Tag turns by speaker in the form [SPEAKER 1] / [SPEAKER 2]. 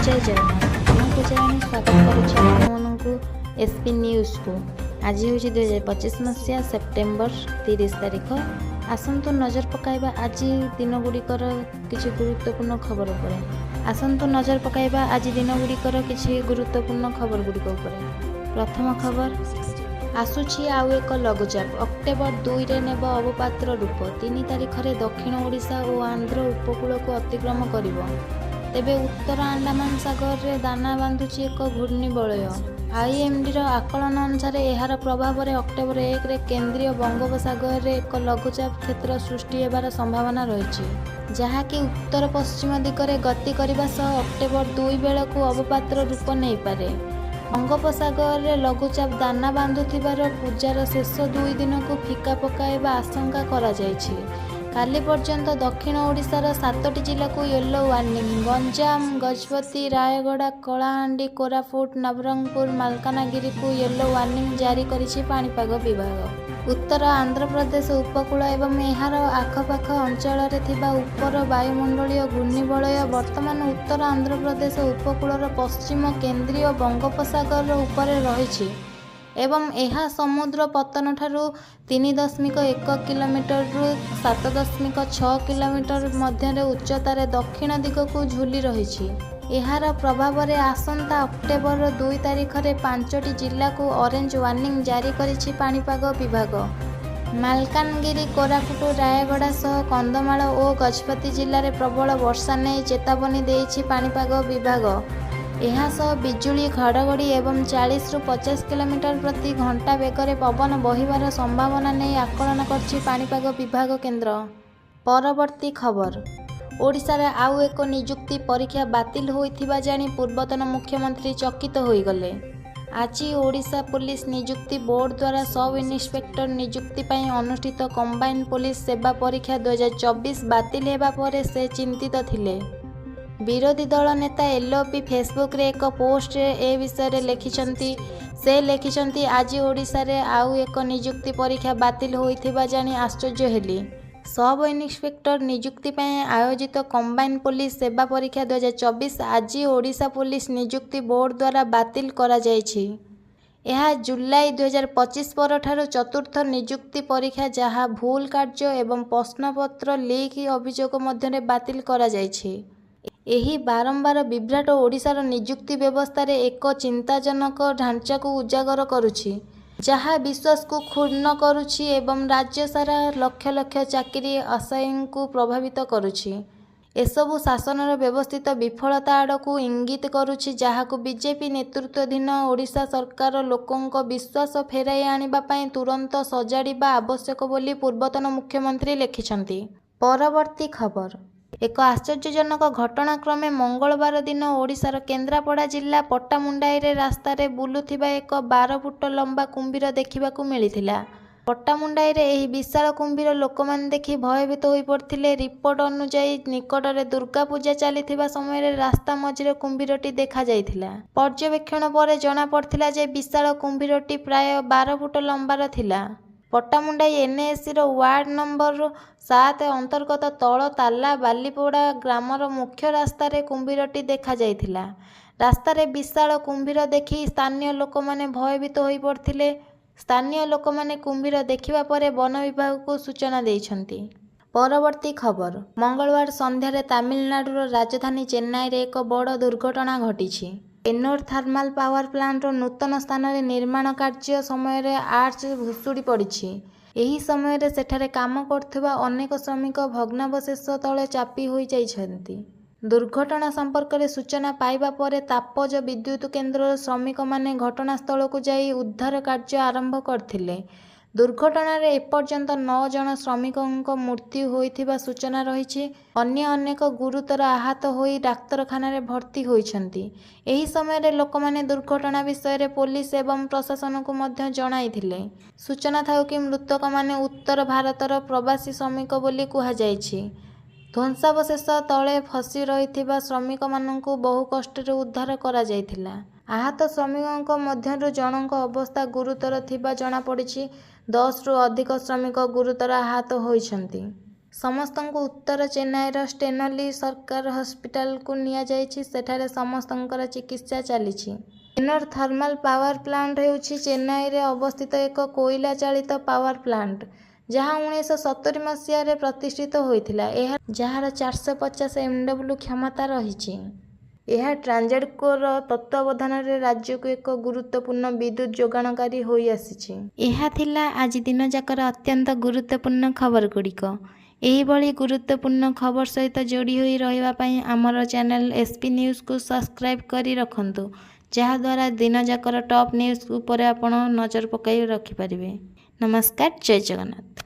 [SPEAKER 1] ଜୟ ଜଗନ୍ନାଥ। ମୁଁ ପୂଜାରାଣୀ ସ୍ୱାଗତ କରୁଛି ଆପଣମାନଙ୍କୁ ଏସ୍ ପି ନ୍ୟୁଜ୍କୁ। ଆଜି ହେଉଛି 2025 ମସିହା ସେପ୍ଟେମ୍ବର 30 ତାରିଖ। ଆସନ୍ତୁ ନଜର ପକାଇବା ଆଜି ଦିନଗୁଡ଼ିକର କିଛି ଗୁରୁତ୍ୱପୂର୍ଣ୍ଣ ଖବର ଉପରେ। ଆସନ୍ତୁ ନଜର ପକାଇବା ଆଜି ଦିନଗୁଡ଼ିକର କିଛି ଗୁରୁତ୍ୱପୂର୍ଣ୍ଣ ଖବର ଗୁଡ଼ିକ ଉପରେ। ପ୍ରଥମ ଖବର, ଆସୁଛି ଆଉ ଏକ ଲଘୁଚାପ। ଅକ୍ଟୋବର 2ରେ ନେବ ଅବପାତର ରୂପ। 3 ତାରିଖରେ ଦକ୍ଷିଣ ଓଡ଼ିଶା ଓ ଆନ୍ଧ୍ର ଉପକୂଳକୁ ଅତିକ୍ରମ କରିବ। ତେବେ ଉତ୍ତର ଆଣ୍ଡାମାନ ସାଗରରେ ଦାନା ବାନ୍ଧୁଛି ଏକ ଘୂର୍ଣ୍ଣିବଳୟ। ଆଇଏମଡିର ଆକଳନ ଅନୁସାରେ ଏହାର ପ୍ରଭାବରେ ଅକ୍ଟୋବର 1ରେ କେନ୍ଦ୍ରୀୟ ବଙ୍ଗୋପସାଗରରେ ଏକ ଲଘୁଚାପ କ୍ଷେତ୍ର ସୃଷ୍ଟି ହେବାର ସମ୍ଭାବନା ରହିଛି, ଯାହାକି ଉତ୍ତର ପଶ୍ଚିମ ଦିଗରେ ଗତି କରିବା ସହ ଅକ୍ଟୋବର 2 ବେଳକୁ ଅବପାତର ରୂପ ନେଇପାରେ। ବଙ୍ଗୋପସାଗରରେ ଲଘୁଚାପ ଦାନା ବାନ୍ଧୁଥିବାରୁ ପୂଜାର ଶେଷ 2 ଦିନକୁ ଫିକା ପକାଇବା ଆଶଙ୍କା କରାଯାଇଛି। କାଲି ପର୍ଯ୍ୟନ୍ତ ଦକ୍ଷିଣ ଓଡ଼ିଶାର ସାତଟି ଜିଲ୍ଲାକୁ ୟେଲୋ ୱାର୍ଣ୍ଣିଂ। ଗଞ୍ଜାମ, ଗଜପତି, ରାୟଗଡ଼ା, କଳାହାଣ୍ଡି, କୋରାପୁଟ, ନବରଙ୍ଗପୁର, ମାଲକାନଗିରିକୁ ୟେଲୋ ୱାର୍ଣ୍ଣିଂ ଜାରି କରିଛି ପାଣିପାଗ ବିଭାଗ। ଉତ୍ତର ଆନ୍ଧ୍ରପ୍ରଦେଶ ଉପକୂଳ ଏବଂ ଏହାର ଆଖପାଖ ଅଞ୍ଚଳରେ ଥିବା ଉପର ବାୟୁମଣ୍ଡଳୀୟ ଘୂର୍ଣ୍ଣିବଳୟ ବର୍ତ୍ତମାନ ଉତ୍ତର ଆନ୍ଧ୍ରପ୍ରଦେଶ ଉପକୂଳର ପଶ୍ଚିମ କେନ୍ଦ୍ରୀୟ ବଙ୍ଗୋପସାଗର ଉପରେ ରହିଛି ଏବଂ ଏହା ସମୁଦ୍ର ପତ୍ତନଠାରୁ 3.1 କିଲୋମିଟରରୁ 7.6 କିଲୋମିଟର ମଧ୍ୟରେ ଉଚ୍ଚତାରେ ଦକ୍ଷିଣ ଦିଗକୁ ଝୁଲି ରହିଛି। ଏହାର ପ୍ରଭାବରେ ଆସନ୍ତା ଅକ୍ଟୋବର 2 ତାରିଖରେ ପାଞ୍ଚଟି ଜିଲ୍ଲାକୁ ଅରେଞ୍ଜ ୱାର୍ଣ୍ଣିଂ ଜାରି କରିଛି ପାଣିପାଗ ବିଭାଗ। ମାଲକାନଗିରି, କୋରାପୁଟ, ରାୟଗଡ଼ା ସହ କନ୍ଧମାଳ ଓ ଗଜପତି ଜିଲ୍ଲାରେ ପ୍ରବଳ ବର୍ଷା ନେଇ ଚେତାବନୀ ଦେଇଛି ପାଣିପାଗ ବିଭାଗ। ଏହା ସହ ବିଜୁଳି, ଘଡ଼ଘଡ଼ି ଏବଂ 40ରୁ 50 କିଲୋମିଟର ପ୍ରତି ଘଣ୍ଟା ବେଗରେ ପବନ ବହିବାର ସମ୍ଭାବନା ନେଇ ଆକଳନ କରିଛି ପାଣିପାଗ ବିଭାଗ କେନ୍ଦ୍ର। ପରବର୍ତ୍ତୀ ଖବର, ଓଡ଼ିଶାରେ ଆଉ ଏକ ନିଯୁକ୍ତି ପରୀକ୍ଷା ବାତିଲ ହୋଇଥିବା ଜାଣି ପୂର୍ବତନ ମୁଖ୍ୟମନ୍ତ୍ରୀ ଚକିତ ହୋଇଗଲେ। ଆଜି ଓଡ଼ିଶା ପୋଲିସ ନିଯୁକ୍ତି ବୋର୍ଡ ଦ୍ୱାରା ସବ୍ ଇନ୍ସପେକ୍ଟର ନିଯୁକ୍ତି ପାଇଁ ଅନୁଷ୍ଠିତ କମ୍ବାଇନ୍ ପୋଲିସ ସେବା ପରୀକ୍ଷା 2024 ବାତିଲ ହେବା ପରେ ସେ ଚିନ୍ତିତ ଥିଲେ। ବିରୋଧୀ ଦଳ ନେତା ଏଲଓପି ଫେସବୁକରେ ଏକ ପୋଷ୍ଟରେ ଏ ବିଷୟରେ ଲେଖିଛନ୍ତି। ସେ ଲେଖିଛନ୍ତି, "ଆଜି ଓଡ଼ିଶାରେ ଆଉ ଏକ ନିଯୁକ୍ତି ପରୀକ୍ଷା ବାତିଲ ହୋଇଥିବା ଜାଣି ଆଶ୍ଚର୍ଯ୍ୟ ହେଲି। ସବ୍ ଇନ୍ସପେକ୍ଟର ନିଯୁକ୍ତି ପାଇଁ ଆୟୋଜିତ କମ୍ବାଇନ୍ ପୋଲିସ ସେବା ପରୀକ୍ଷା 2024 ଆଜି ଓଡ଼ିଶା ପୋଲିସ ନିଯୁକ୍ତି ବୋର୍ଡ ଦ୍ୱାରା ବାତିଲ କରାଯାଇଛି। ଏହା ଜୁଲାଇ 2025 ପରଠାରୁ ଚତୁର୍ଥ ନିଯୁକ୍ତି ପରୀକ୍ଷା ଯାହା ଭୁଲ କାର୍ଯ୍ୟ ଏବଂ ପ୍ରଶ୍ନପତ୍ର ଲିକ୍ ଅଭିଯୋଗ ମଧ୍ୟରେ ବାତିଲ କରାଯାଇଛି। ଏହି ବାରମ୍ବାର ବିଭ୍ରାଟ ଓଡ଼ିଶାର ନିଯୁକ୍ତି ବ୍ୟବସ୍ଥାରେ ଏକ ଚିନ୍ତାଜନକ ଢାଞ୍ଚାକୁ ଉଜାଗର କରୁଛି, ଯାହା ବିଶ୍ୱାସକୁ କ୍ଷୁଣ୍ଣ କରୁଛି ଏବଂ ରାଜ୍ୟ ସାରା ଲକ୍ଷ ଲକ୍ଷ ଚାକିରି ଆଶାୟୀଙ୍କୁ ପ୍ରଭାବିତ କରୁଛି। ଏସବୁ ଶାସନର ବ୍ୟବସ୍ଥିତ ବିଫଳତା ଆଡ଼କୁ ଇଙ୍ଗିତ କରୁଛି, ଯାହାକୁ ବିଜେପି ନେତୃତ୍ୱାଧୀନ ଓଡ଼ିଶା ସରକାର ଲୋକଙ୍କ ବିଶ୍ୱାସ ଫେରାଇ ଆଣିବା ପାଇଁ ତୁରନ୍ତ ସଜାଡ଼ିବା ଆବଶ୍ୟକ ବୋଲି ପୂର୍ବତନ ମୁଖ୍ୟମନ୍ତ୍ରୀ ଲେଖିଛନ୍ତି। ପରବର୍ତ୍ତୀ ଖବର, ଏକ ଆଶ୍ଚର୍ଯ୍ୟଜନକ ଘଟଣାକ୍ରମେ ମଙ୍ଗଳବାର ଦିନ ଓଡ଼ିଶାର କେନ୍ଦ୍ରାପଡ଼ା ଜିଲ୍ଲା ପଟ୍ଟାମୁଣ୍ଡାଇରେ ରାସ୍ତାରେ ବୁଲୁଥିବା ଏକ 12 ଫୁଟ ଲମ୍ବା କୁମ୍ଭୀର ଦେଖିବାକୁ ମିଳିଥିଲା। ପଟ୍ଟାମୁଣ୍ଡାଇରେ ଏହି ବିଶାଳ କୁମ୍ଭୀର ଲୋକମାନେ ଦେଖି ଭୟଭୀତ ହୋଇପଡ଼ିଥିଲେ। ରିପୋର୍ଟ ଅନୁଯାୟୀ, ନିକଟରେ ଦୁର୍ଗା ପୂଜା ଚାଲିଥିବା ସମୟରେ ରାସ୍ତା ମଝିରେ କୁମ୍ଭୀରଟି ଦେଖାଯାଇଥିଲା। ପର୍ଯ୍ୟବେକ୍ଷଣ ପରେ ଜଣାପଡ଼ିଥିଲା ଯେ ବିଶାଳ କୁମ୍ଭୀରଟି ପ୍ରାୟ 12 ଫୁଟ ଲମ୍ବାର ଥିଲା। ପଟ୍ଟାମୁଣ୍ଡାଇ ଏନ୍ଏସିର ୱାର୍ଡ ନମ୍ବର 7 ଅନ୍ତର୍ଗତ ତଳ ତାଲା ବାଲିପଡ଼ା ଗ୍ରାମର ମୁଖ୍ୟ ରାସ୍ତାରେ କୁମ୍ଭୀରଟି ଦେଖାଯାଇଥିଲା। ରାସ୍ତାରେ ବିଶାଳ କୁମ୍ଭୀର ଦେଖି ସ୍ଥାନୀୟ ଲୋକମାନେ ଭୟଭୀତ ହୋଇପଡ଼ିଥିଲେ। ସ୍ଥାନୀୟ ଲୋକମାନେ କୁମ୍ଭୀର ଦେଖିବା ପରେ ବନ ବିଭାଗକୁ ସୂଚନା ଦେଇଛନ୍ତି। ପରବର୍ତ୍ତୀ ଖବର, ମଙ୍ଗଳବାର ସନ୍ଧ୍ୟାରେ ତାମିଲନାଡୁର ରାଜଧାନୀ ଚେନ୍ନାଇରେ ଏକ ବଡ଼ ଦୁର୍ଘଟଣା ଘଟିଛି। ଏନ୍ନୋର ଥର୍ମାଲ ପାୱାର ପ୍ଲାଣ୍ଟର ନୂତନ ସ୍ଥାନରେ ନିର୍ମାଣ କାର୍ଯ୍ୟ ସମୟରେ ଆର୍ଚ ଭୁଶୁଡ଼ି ପଡ଼ିଛି। ଏହି ସମୟରେ ସେଠାରେ କାମ କରୁଥିବା ଅନେକ ଶ୍ରମିକ ଭଗ୍ନାବଶେଷ ତଳେ ଚାପି ହୋଇଯାଇଛନ୍ତି। ଦୁର୍ଘଟଣା ସମ୍ପର୍କରେ ସୂଚନା ପାଇବା ପରେ ତାପଜ ବିଦ୍ୟୁତ କେନ୍ଦ୍ରର ଶ୍ରମିକମାନେ ଘଟଣାସ୍ଥଳକୁ ଯାଇ ଉଦ୍ଧାର କାର୍ଯ୍ୟ ଆରମ୍ଭ କରିଥିଲେ। ଦୁର୍ଘଟଣାରେ ଏପର୍ଯ୍ୟନ୍ତ ନଅ ଜଣ ଶ୍ରମିକଙ୍କ ମୃତ୍ୟୁ ହୋଇଥିବା ସୂଚନା ରହିଛି। ଅନ୍ୟ ଅନେକ ଗୁରୁତର ଆହତ ହୋଇ ଡାକ୍ତରଖାନାରେ ଭର୍ତ୍ତି ହୋଇଛନ୍ତି। ଏହି ସମୟରେ ଲୋକମାନେ ଦୁର୍ଘଟଣା ବିଷୟରେ ପୋଲିସ ଏବଂ ପ୍ରଶାସନକୁ ମଧ୍ୟ ଜଣାଇଥିଲେ। ସୂଚନା ଥାଉକି, ମୃତକମାନେ ଉତ୍ତର ଭାରତର ପ୍ରବାସୀ ଶ୍ରମିକ ବୋଲି କୁହାଯାଇଛି। ଧ୍ୱଂସାବଶେଷ ତଳେ ଫସି ରହିଥିବା ଶ୍ରମିକମାନଙ୍କୁ ବହୁ କଷ୍ଟରେ ଉଦ୍ଧାର କରାଯାଇଥିଲା। ଆହତ ଶ୍ରମିକଙ୍କ ମଧ୍ୟରୁ ଜଣଙ୍କ ଅବସ୍ଥା ଗୁରୁତର ଥିବା ଜଣାପଡ଼ିଛି। 10ରୁ ଅଧିକ ଶ୍ରମିକ ଗୁରୁତର ଆହତ ହୋଇଛନ୍ତି। ସମସ୍ତଙ୍କୁ ଉତ୍ତର ଚେନ୍ନାଇର ଷ୍ଟେନଲି ସରକାର ହସ୍ପିଟାଲକୁ ନିଆଯାଇଛି। ସେଠାରେ ସମସ୍ତଙ୍କର ଚିକିତ୍ସା ଚାଲିଛି। ଏନୋର ଥର୍ମାଲ ପାୱାର ପ୍ଲାଣ୍ଟ ହେଉଛି ଚେନ୍ନାଇରେ ଅବସ୍ଥିତ ଏକ କୋଇଲା ଚାଳିତ ପାୱାର ପ୍ଲାଣ୍ଟ, ଯାହା 1970 ମସିହାରେ ପ୍ରତିଷ୍ଠିତ ହୋଇଥିଲା। ଏହା ଯାହାର 450 ଏମ୍ଡବ୍ଲ୍ୟୁ କ୍ଷମତା ରହିଛି। ଏହା ଟ୍ରାଞ୍ଜେଡ଼କୋର ତତ୍ତ୍ୱାବଧାନରେ ରାଜ୍ୟକୁ ଏକ ଗୁରୁତ୍ୱପୂର୍ଣ୍ଣ ବିଦ୍ୟୁତ ଯୋଗାଣକାରୀ ହୋଇଆସିଛି। ଏହା ଥିଲା ଆଜି ଦିନଯାକର ଅତ୍ୟନ୍ତ ଗୁରୁତ୍ୱପୂର୍ଣ୍ଣ ଖବରଗୁଡ଼ିକ। ଏହିଭଳି ଗୁରୁତ୍ୱପୂର୍ଣ୍ଣ ଖବର ସହିତ ଯୋଡ଼ି ହୋଇ ରହିବା ପାଇଁ ଆମର ଚ୍ୟାନେଲ୍ ଏସ୍ପି ନ୍ୟୁଜ୍କୁ ସବସ୍କ୍ରାଇବ୍ କରି ରଖନ୍ତୁ, ଯାହାଦ୍ୱାରା ଦିନଯାକର ଟପ୍ ନ୍ୟୁଜ୍ ଉପରେ ଆପଣ ନଜର ପକାଇ ରଖିପାରିବେ। ନମସ୍କାର, ଜୟ ଜଗନ୍ନାଥ।